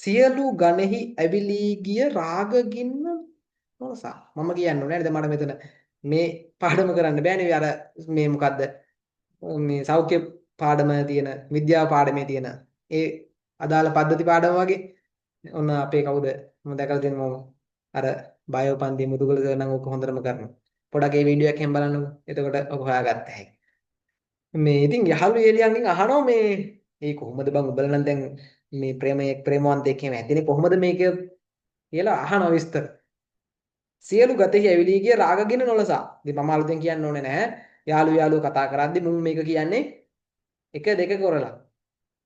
සියලු ගණෙහි ඇවිලී ගිය රාග ගින්න නොලසා. මම කියන්න ඕනේ නේද? මට මෙතන මේ පාඩම කරන්න බෑනේ. අර මේ මොකද්ද මේ සෞඛ්‍ය පාඩම තියෙන, විද්‍යාව පාඩමේ තියෙන ඒ අදාළ පද්ධති පාඩම වගේ. ඔන්න අපේ කවුද මම දැකලා තියෙන, මම අර බයෝ පන්ති මුදුගල සර් නම් ඔක හොඳටම කරනවා. පොඩක් ඒ වීඩියෝ එකක් එහෙම බලන්නකෝ. එතකොට ඔක හොයාගත්ත හැකි. මේ ඉතින් යහළු එලියන්ගෙන් අහනවා මේ ඒ කොහොමද බං උඹලා නම් දැන් මේ ප්‍රේමයේ ප්‍රේමවන්තයෙක් එහෙම ඇතිනේ කොහොමද මේක කියලා අහනවා විස්තර. සියලු ගතෙහි ඇවිලී ගිය රාගගින නොලසා. ඉතින් මම අලුතෙන් කියන්න ඕනේ නැහැ. යාළු යාළුවෝ කතා කරද්දි මුන් මේක කියන්නේ 1 2 කරලා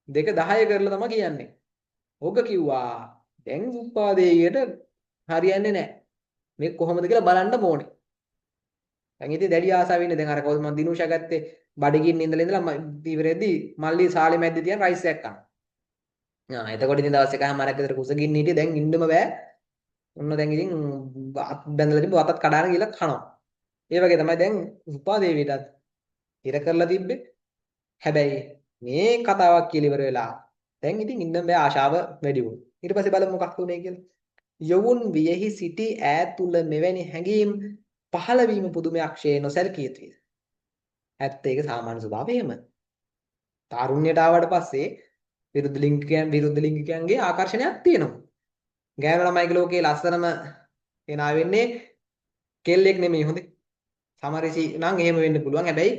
2 10 කරලා තමයි කියන්නේ. ඕක කිව්වා දැන් සුප්පාදේවියට හරියන්නේ නැහැ. මේක කොහොමද කියලා බලන්න ඕනේ. දැන් ඉතින් දැඩි ආසාවෙ ඉන්නේ. දැන් අර කවුද මං දිනුෂා ගත්තේ බඩගින්න ඉඳලා ඉඳලා ඉවරෙද්දි මල්ලි සාලේ මැද්දේ තියන් රයිස් එකක් කනවා. ආ එතකොට ඉතින් දවස් එකමාරක් විතර කුසගින්න හිටියේ. දැන් ඉන්නම බෑ. ඔන්න දැන් ඉතින් අත් බැඳලා තිබ්බ වතත් කඩාන ගිහලා කනවා. ඒ වගේ තමයි දැන් සුප්පාදේවියටත් හිර කරලා තිබ්බේ. හැබැයි මේ කතාවක් කියලා ඉවර වෙලා දැන් ඉතින් ඉන්න බෑ, ආශාව වැඩි වුණා. ඊට පස්සේ බලමු මොකක් වුනේ කියලා. යොවුන් වියෙහි සිටි ඈ තුල මෙවැනි හැඟීම් පහළ වීම පුදුමයක් ෂේ නොසැලකිය යුතුය. ඇත්ත ඒක සාමාන්‍ය ස්වභාවය එහෙම. තාරුණ්‍යයට ආවට පස්සේ විරුද්ධ ලිංගිකයන්ගේ ආකර්ෂණයක් තියෙනවා. ගෑනු ළමයිගේ ලෝකේ ලස්සනම කෙනා වෙන්නේ කෙල්ලෙක් නෙමෙයි හොඳේ. සමරිසි නම් එහෙම වෙන්න පුළුවන්. හැබැයි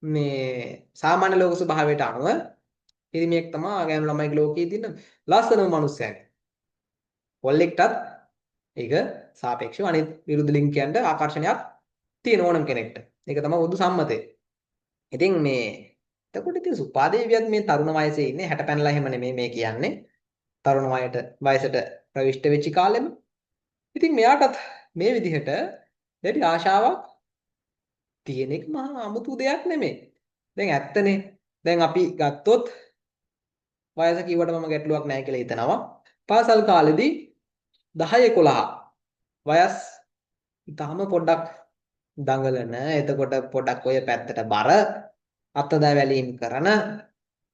මේ සාමාන්‍ය ලෝක ස්වභාවයට අනුව පිරිමියෙක් තමයි ගෑනු ළමයිගේ ලෝකයේ තියෙන ලස්සනම මනුස්සයා. කොල්ලෙක්ටත් ඒක සාපේක්ෂව අනිත් විරුද්ධ ලිංගිකයන්ට ආකර්ෂණයක් තියෙන ඕනම කෙනෙක්ට. ඒක තමයි පොදු සම්මතය. ඉතින් මේ එතකොට ඉතින් සුපාදේවියත් මේ තරුණ වයසේ ඉන්නේ 60 පැනලා එහෙම නෙමෙයි මේ කියන්නේ. තරුණ වයසට ප්‍රවිෂ්ඨ වෙච්ච කාලෙම. ඉතින් මෙයාටත් මේ විදිහට දැඩි ආශාවක් තියෙන එක මහා අමුතු දෙයක් නෙමෙයි. දැන් ඇත්තනේ. දැන් අපි ගත්තොත් වයස කිව්වට මම ගැටලුවක් නැහැ කියලා හිතනවා. පාසල් කාලෙදී 10 11 වයස් තාම පොඩ්ඩක් දඟලන, එතකොට පොඩ්ඩක් ඔය පැත්තට බර අත්දැ වැලීම් කරන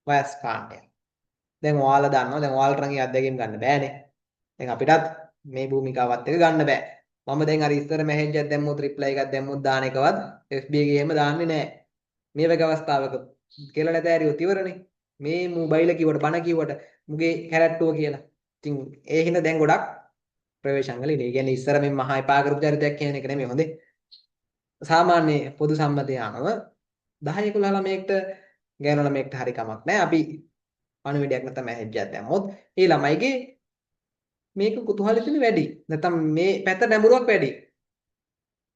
වයස් කාණ්ඩයක්. දැන් ඔයාලා දන්නවා, දැන් ඔයාලට නම් ඒ අත්දැකීම් ගන්න බෑනේ. දැන් අපිටත් මේ භූමිකාවත් එක ගන්න බෑ. මම දැන් අර ඉස්සර මැසේජ් එකක් දැම්මොත් රිප්ලයි එකක් දැම්මොත් දාන එකවත් FB එකේ එහෙම දාන්නේ නෑ. මේ වගේ අවස්ථාවක කියලා නැත ඇරියොත් ඉවරනේ. මේ මොබයිල කිව්වට බන කිව්වට මුගේ කැරැට්ටුව කියලා. ඉතින් ඒ හින්දා දැන් ගොඩක් ප්‍රවේශම් වල ඉන්නේ. ඒ කියන්නේ ඉස්සර මේ මහා එපා කරපු චරිතයක් කියන එක නෙමෙයි හොඳේ. සාමාන්‍ය පොදු සම්මතය අනුව 10 11 ළමයෙක්ට ගෑනු ළමයෙක්ට හරි කමක් නෑ. අපි පණිවිඩයක් නැත්නම් මැසේජ් එකක් දැම්මොත් ඒ ළමයිගේ මේක කුතුහලෙ තියෙන වැඩි. නැත්නම් මේ පැත්ත නැඹුරුවක් වැඩි.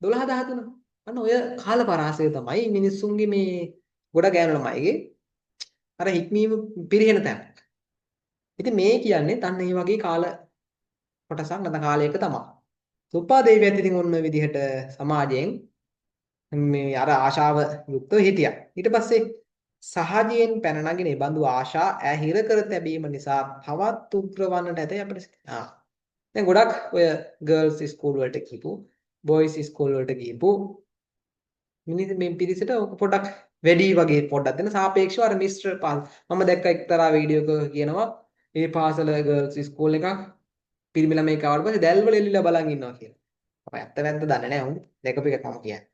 12 13 අන්න ඔය කාල පරාසය තමයි මිනිස්සුන්ගේ මේ ගොඩ ගෑනු ළමයිගේ අර හික්මීම පිරිහෙන තැන. ඉතින් මේ කියන්නේ තන්න ඒ වගේ කාල කොටසක් නැත්නම් කාලයක තමයි. සුප්පා දේවියත් ඉතින් ඔන්න ඔය විදිහට සමාජයෙන් මේ අර ආශාව යුක්තව හිටියා. ඊට පස්සේ සහජයෙන් පැන නගින ඒ බඳු ආශා ඈ හිර කර තැබීම නිසා තවත් උග්‍ර වන්නට ඇතයි අපිට. ආ දැන් ගොඩක් ඔය ගර්ල්ස් ස්කූල් වලට ගිහපු, බොයිස් ස්කූල් වලට ගිහපු මිනිස් මේ පිරිසට ඔක පොඩක් වැඩි වගේ පොඩ්ඩක් දෙන සාපේක්ෂව අර මිස්ටර් පාස් මම දැක්ක එක්තරා වීඩියෝ එකක කියනවා ඒ පාසල ගර්ල්ස් ස්කූල් එකක් පිරිමි ළමයෙක් ආවට පස්සේ දැල්වල එල්ලිලා බලන් ඉන්නවා කියලා. මම ඇත්ත වැත්ත දන්නේ නැහැ හොඳ. දැකපු එක මම කියන්නේ.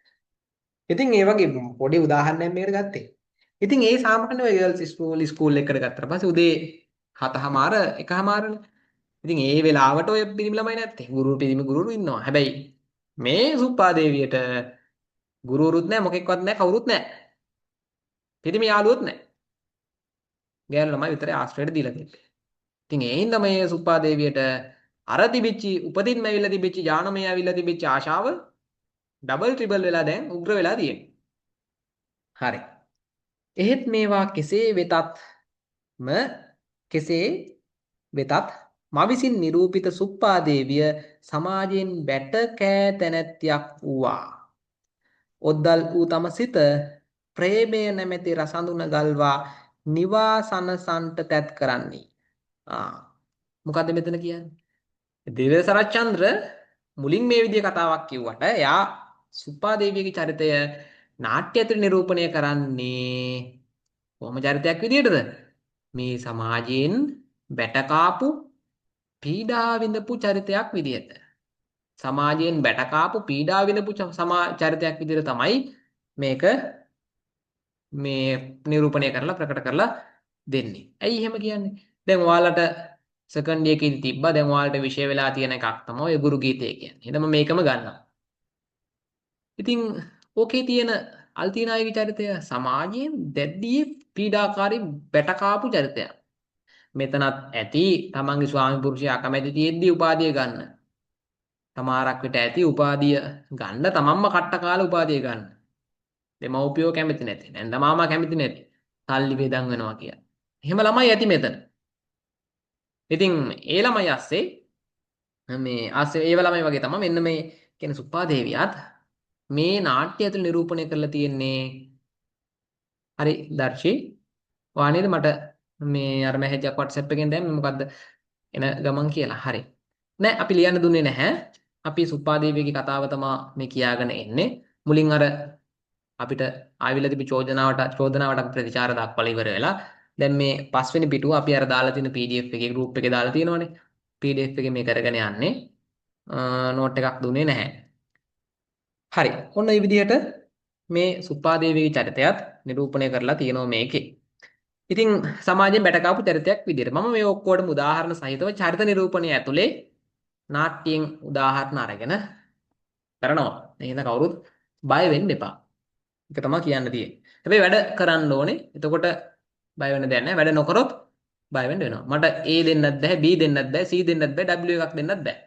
ඉතින් ඒ වගේ පොඩි උදාහරණයක් මේකට ගත්තේ. ඉතින් ඒ සාමාන්‍ය ඔය ගර්ල්ස් ස්කූල් ස්කූල් එකකට ගත්තට පස්සේ උදේ 7:30 1:30නේ. ඉතින් ඒ වෙලාවට ඔය පිරිමි ළමයි නැත්තේ. ගුරු පිරිමි ගුරුවරු ඉන්නවා. හැබැයි මේ සුප්පා දේවියට ගුරුවරුත් නැහැ, මොකෙක්වත් නැහැ, කවුරුත් නැහැ. පිරිමි යාළුවොත් නැහැ. ගෑනු ළමයි විතරයි ආශ්‍රයයට දීලා තිබ්බේ. ඉතින් ඒ හින්දා මේ සුප්පා දේවියට අර තිබිච්ච උපතින්ම ඇවිල්ලා තිබිච්ච ඥානමය ඇවිල්ලා තිබිච්ච ආශාව ඩබල් ට්‍රිබල් වෙලා දැන් උග්‍ර වෙලා තියෙන්නේ. හරි. එහෙත් මේවා කෙසේ වෙතත්ම කෙසේ වෙතත් මා විසින් නිරූපිත සුප්පා දේවිය සමාජයෙන් බැට කෑ තැනැත්තියක් වූවා. ඔද්දල් වූ තම සිත ප්‍රේමය නැමැති රසඳුන ගල්වා නිවා සනසන්ට තැත් කරන්නේ. ආ මොකද්ද මෙතන කියන්නේ? දිව්‍ය සරච්චන්ද්‍ර මුලින් මේ විදිය කතාවක් කිව්වට එයා සුප්පා දේවියගේ චරිතය නාට්‍ය ඇතුළේ නිරූපණය කරන්නේ කොහොම චරිතයක් විදියටද? මේ සමාජයෙන් බැට කාපු පීඩා විඳපු චරිතයක් විදියට. සමාජයෙන් බැට කාපු පීඩා විඳපු චරිතයක් විදියට තමයි මේක මේ නිරූපණය කරලා ප්‍රකට කරලා දෙන්නේ. ඇයි එහෙම කියන්නේ? දැන් ඔයාලට සෙකන්ඩ් එකේදී තිබ්බා. දැන් ඔයාලට විෂය වෙලා තියෙන එකක් තමයි ඔය ගුරු ගීතය කියන්නේ. එහෙනම් මම මේකම ගන්නවා. ඉතින් ඕකේ තියෙන අල්තීනායගේ චරිතය සමාජයෙන් දැඩි පීඩාකාරී බැට කාපු චරිතයක්. මෙතනත් ඇති තමන්ගේ ස්වාමි පුරුෂයා අකමැති තියෙද්දි උපාධිය ගන්න. සමහරක් විට ඇති උපාධිය ගන්න තමන්ම කට්ට කාලා උපාධිය ගන්න. දෙමව්පියෝ කැමති නැති. නැන්ද මාමා කැමති නැති. සල්ලි වේදන් වෙනවා කියලා. එහෙම ළමයි ඇති මෙතන. ඉතින් ඒ ළමයි අස්සේ මේ අස්සේ ඒව ළමයි වගේ තමයි මෙන්න මේ කියන සුප්පා දේවියත් මේ නාට්‍ය ඇතුළේ නිරූපණය කරලා තියෙන්නේ. හරි දර්ශි ඔයා නේද මට මේ අර මැසේජ් එකක් WhatsApp එකෙන් දැම්මේ මොකද්ද එන ගමන් කියලා. හරි. නෑ අපි ලියන්න දුන්නේ නැහැ. අපි සුප්පා දේවියගේ කතාව තමයි මේ කියාගෙන එන්නේ. මුලින් අර අපිට ආවිලා තිබි චෝදනාවට අපි ප්‍රතිචාර දක්වලා ඉවර වෙලා දැන් මේ පස්වෙනි පිටුව අපි අර දාලා තියෙන PDF එකේ ගෲප් එකේ දාලා තියෙනවනේ. PDF එකේ මේ කරගෙන යන්නේ. නෝට් එකක් දුන්නේ නැහැ. හරි. ඔන්න මේ විදිහට මේ සුප්පා දේවියගේ චරිතයත් නිරූපණය කරලා තියෙනවා මේකේ. ඉතින් සමාජයෙන් බැට කාපු චරිතයක් විදිහට මම මේ ඔක්කොටම උදාහරණ සහිතව චරිත නිරූපණය ඇතුලේ නාට්‍යයෙන් උදාහරණ අරගෙන කරනවා. ඒ හින්දා කවුරුත් බය වෙන්න එපා. ඒක තමයි කියන්න තියෙන්නේ. හැබැයි වැඩ කරන්න ඕනේ. එතකොට බය වෙන්න දෙයක් නැහැ. වැඩ නොකරොත් බය වෙන්න වෙනවා. මට A දෙන්නත් බෑ, B දෙන්නත් බෑ, C දෙන්නත් බෑ, W එකක් දෙන්නත් බෑ.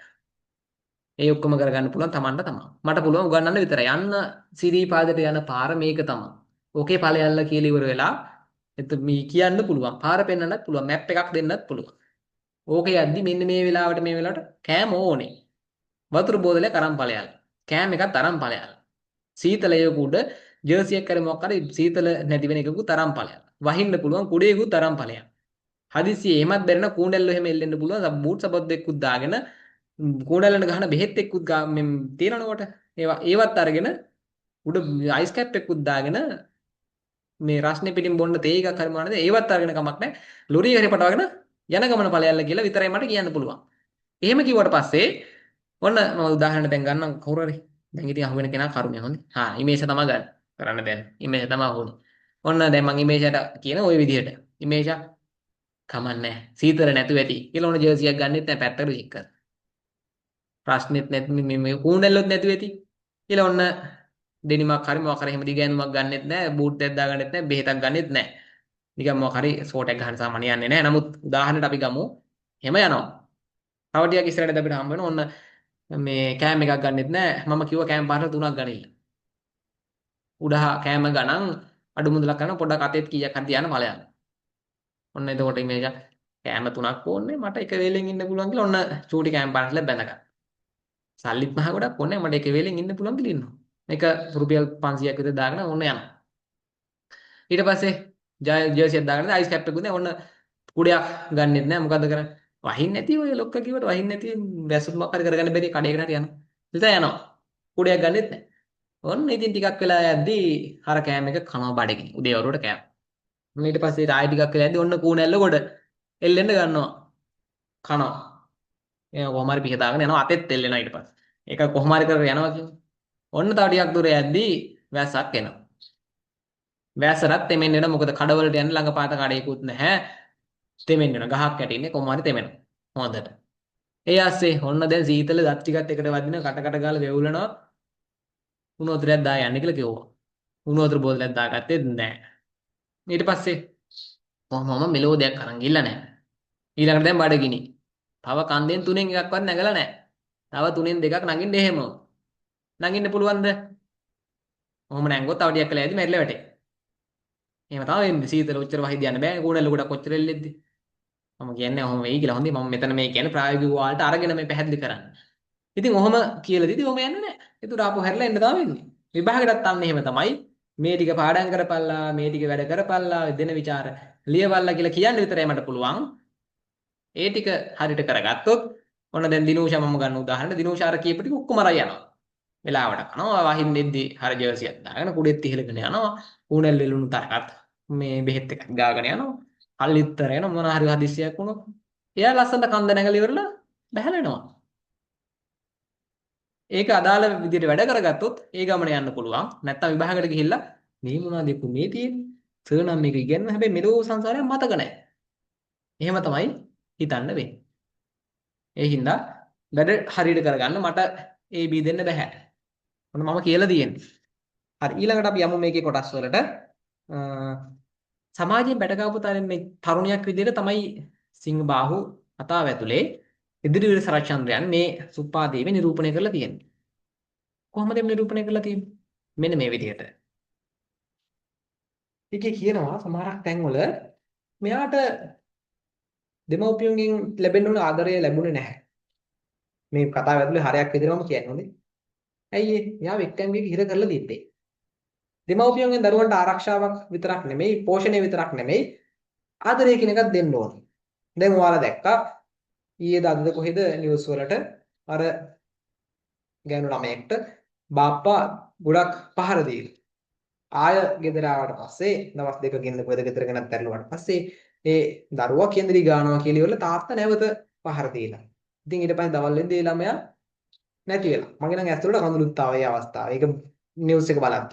ඒ ඔක්කොම කරගන්න පුළුවන් තමන්ට තමයි. මට පුළුවන් උගන්වන්න විතරයි. යන්න සිරිපාදට යන පාර මේක තමයි. ඕකේ ඵලයල්ලා කියලා ඉවර වෙලා එත මේ කියන්න පුළුවන්. පාර පෙන්වන්නත් පුළුවන්. මැප් එකක් දෙන්නත් පුළුවන්. ඕකේ යද්දි මෙන්න මේ වෙලාවට කෑම ඕනේ. වතුර බෝතලයක් අරන් ඵලයල්. කෑම එකත් අරන් ඵලයල්. සීතල උඩ ජර්සි එකක් හරි මොකක් හරි සීතල නැති වෙන එකකුත් අරන් ඵලයල්. වහින්න පුළුවන් කුඩේකුත් අරන් ඵලයල්. හදිස්සියේ එහෙමත් බැරි නම් කූඬැල්ල එහෙම එල්ලෙන්න පුළුවන්. බූට් සබත් දෙකකුත් දාගෙන කූඬැල්ලන ගහන බෙහෙත් එක්කුත් මේ තියෙනවනේ ඒවත් අරගෙන උඩ අයිස් කැප් එකකුත් දාගෙන මේ රස්නේ පිටින් බොන්න තේ එකක් හරි මොනවද ඒවත් අරගෙන කමක් නැහැ. ලොරි හරි පටවගෙන යන ගමන ඵලයල්ලා කියලා විතරයි මට කියන්න පුළුවන්. එහෙම කිව්වට පස්සේ ඔන්න මම උදාහරණ දැන් ගන්නම් කවුරු හරි. දැන් ඉතින් අහුවෙන කෙනා කරුණේ හොඳේ. හා ඉමේෂ තමයි ගන්න. කරන්න දැන්. ඉමේෂ තමයි අහුනේ. ඔන්න දැන් මං ඉමේෂට කියන ඔය විදිහට. ඉමේෂා කමන්නේ සීතල නැතුව ඇති කියලා ඔන්න ජර්සියක් ගන්නෙත් නැහැ පැත්තකට චෙක් කරලා. ප්‍රශ්නෙත් නැති මේ මේ කූණැල්ලොත් නැතුව ඇති කියලා ඔන්න ඩෙනිමක් හරි මොකක් හරි එහෙම දිගෑනුමක් ගන්නෙත් නැහැ, බූට් එකක් දාගන්නෙත් නැහැ, බෙහෙතක් ගන්නෙත් නැහැ. නිකන් මොකක් හරි සෝට් එකක් ගහන සාමාන්‍ය යන්නේ නැහැ. නමුත් උදාහරණයට අපි ගමු. එහෙම යනවා. තව ටිකක් ඉස්සරහට අපිට හම්බ වෙනවා ඔන්න මේ කෑම එකක් ගන්නෙත් නැහැ. මම කිව්වා කෑම පාර තුනක් ගනින්න. උඩහ කෑම ගණන් අඩු මුදලක් කරන පොඩ්ඩක් අතේත් කීයක් හරි තියාන ඵලයන්. ඔන්න එතකොට ඉමේජ් කෑම තුනක් ඕනේ මට එක වේලෙන් ඉන්න පුළුවන් කියලා ඔන්න චූටි කෑම පාර්සලයක් බැඳගන්න. සල්ලිත් මහ ගොඩක් ඕනේ මට එක වේලෙන් ඉන්න පුළුවන් කියලා ඉන්නවා. මේක රුපියල් 500ක් විතර දාගෙන ඔන්න යනවා. ඊට පස්සේ ජර්සියක් දාගෙන අයිස් කැප් එකකුත් නෑ ඔන්න කුඩයක් ගන්නෙත් නෑ මොකද්ද කරන්නේ? වහින්න නැති ඔය ලොක්ක කිව්වට වහින්න නැති වැස්සුත් මොකක් හරි කරගන්න බැරි කඩේකට හරි යනවා. ඉතින් යනවා. කුඩයක් ගන්නෙත් නෑ. ඔන්න ඉතින් ටිකක් වෙලා යද්දී අර කෑම එක කනවා බඩගිනි. උදේ වරුවට කෑම. ඊට පස්සේ ආයෙ ටිකක් වෙලා යද්දී ඔන්න කූණැල්ල ගොඩ එල්ලෙන්න ගන්නවා. කනවා. ඒ කොහොම හරි පිහ දාගෙන යනවා අතෙත් එල්ලෙනවා ඊට පස්සේ. ඒක කොහොම හරි කරගෙන යනවා කියන්නේ. ඔන්න තව ටිකක් දුර යද්දී වැස්සක් එනවා. වැස්සටත් තෙමෙන්න වෙනවා මොකද කඩවලට යන්න ළඟ පාත කඩේකුත් නැහැ. තෙමෙන්න වෙනවා. ගහක් යට ඉන්නේ කොහොම හරි තෙමෙනවා. හොඳට. ඒ ආස්සේ ඔන්න දැන් සීතල දත් ටිකත් එකට වදින කට කට ගාලා වෙවුලනවා. උණු වතුරයක් දා යන්න කියලා කිව්වා. උණු වතුර බෝතලයක් දාගත්තේ නෑ. ඊට පස්සේ කොහොමම මෙලෝ දෙයක් අරන් ගිහිල්ලා නෑ. ඊළඟට දැන් බඩගිනි. තව කන්දෙන් තුනෙන් එකක්වත් නැගලා නෑ. තව තුනෙන් දෙකක් නගින්න එහෙම. නගින්න පුළුවන්ද? ඔහොම නැංගුවොත් තව ටිකක් වෙලා යද්දි මැරිලා වැටේ. එහෙම තමයි වෙන්නේ. සීතල ඔච්චර වහිද්දි යන්න බෑනේ. කූණැල්ල ගොඩක් ඔච්චර එල්ලෙද්දි. මම කියන්නේ ඔහොම වෙයි කියලා. හොඳයි මම මෙතන මේ කියන්නේ ප්‍රායෝගිකව ඔයාලට අරගෙන මේ පැහැදිලි කරන්න. ඉතින් ඔහොම කියලා දීදී ඔහොම යන්නේ නැහැ. ඒතර ආපහු හැරිලා එන්න තමයි වෙන්නේ. විභාගෙටත් අන්න එහෙම තමයි. මේ ටික පාඩම් කරපල්ලා, මේ ටික වැඩ කරපල්ලා, දෙන විචාර ලියවල්ලා කියලා කියන්න විතරයි මට පුළුවන්. ඒ ටික හරියට කරගත්තොත් ඔන්න දැන් දිනූෂා මම ගන්න උදාහරණ දිනූෂා අර කියපු ටික ඔක්කොම අරන් යනවා. වෙලාවට කනවා වහින්න එද්දි හරි ජර්සියක් දාගෙන කුඩෙත් ඉහළගෙන යනවා. ඌණැල් වෙලුණු තරකත් මේ බෙහෙත් එකක් ගාගෙන යනවා. කල්ලිත්තර යන මොන හරි හදිස්සියක් වුණොත් එයා ලස්සනට කන්ද නැගලා ඉවරලා බැහැලා එනවා. ඒක අදාළ විදිහට වැඩ කරගත්තොත් ඒ ගමන යන්න පුළුවන්. නැත්තම් විභාගයට ගිහිල්ලා මේ මොනවද මේ තියෙන්නේ? සර් නම් මේක ඉගෙනන හැබැයි මෙලෝ සංසාරයක් මතක නැහැ. එහෙම තමයි හිතන්න වෙන්නේ. ඒ හින්දා වැඩ හරියට කරගන්න මට A B දෙන්න බෑ. ඔන්න මම කියලා තියෙන්නේ. හරි, ඊළඟට අපි යමු මේකේ කොටස් වලට. සමාජයෙන් බැටකවපු තරම් මේ තරුණියක් විදිහට තමයි සිංහබාහු කතාව ඇතුලේ ඉදිරිවීර සරච්චන්ද්‍රයන් මේ සුප්පාදේවි නිරූපණය කරලා තියෙන්නේ. කොහොමද මේ නිරූපණය කරලා තියෙන්නේ? මෙන්න මේ විදිහට. ඒකේ කියනවා සමහරක් තැන්වල මෙයාට දෙමව්පියන්ගෙන් ලැබෙන්න ඕන ආදරය ලැබුණේ නැහැ. මේ කතාව ඇතුලේ හරයක් විදිහට මම කියන්නේ හොඳේ. ඇයි ඒ? එයාව එක්තැන් හිර කරලා තිබ්බේ. දෙමව්පියන්ගෙන් දරුවන්ට ආරක්ෂාවක් විතරක් නෙමෙයි, පෝෂණය විතරක් නෙමෙයි, ආදරය කියන එකක් දෙන්න ඕන. දැන් ඔයාලා දැක්කා ඊයේද අදද කොහෙද නිවුස් වලට අර ගෑනු ළමයෙක්ට බාප්පා ගොඩක් පහර දීලා. ආය ගෙදර ආවට පස්සේ දවස් දෙකකින්ද කොහෙද ගෙදර ගෙනත් ඇරලුවාට පස්සේ ඒ දරුවා කේන්දරි ගානවා කියලා ඉවරලා තාත්තා නැවත පහර දීලා. ඉතින් ඊට පස්සේ දවල් වෙද්දී ඒ ළමයා නැති වෙලා. මගේ නම් ඇස් වලට කඳුළුත් ආවා ඒ අවස්ථාවේ. ඒක නිවුස් එක බලද්දි.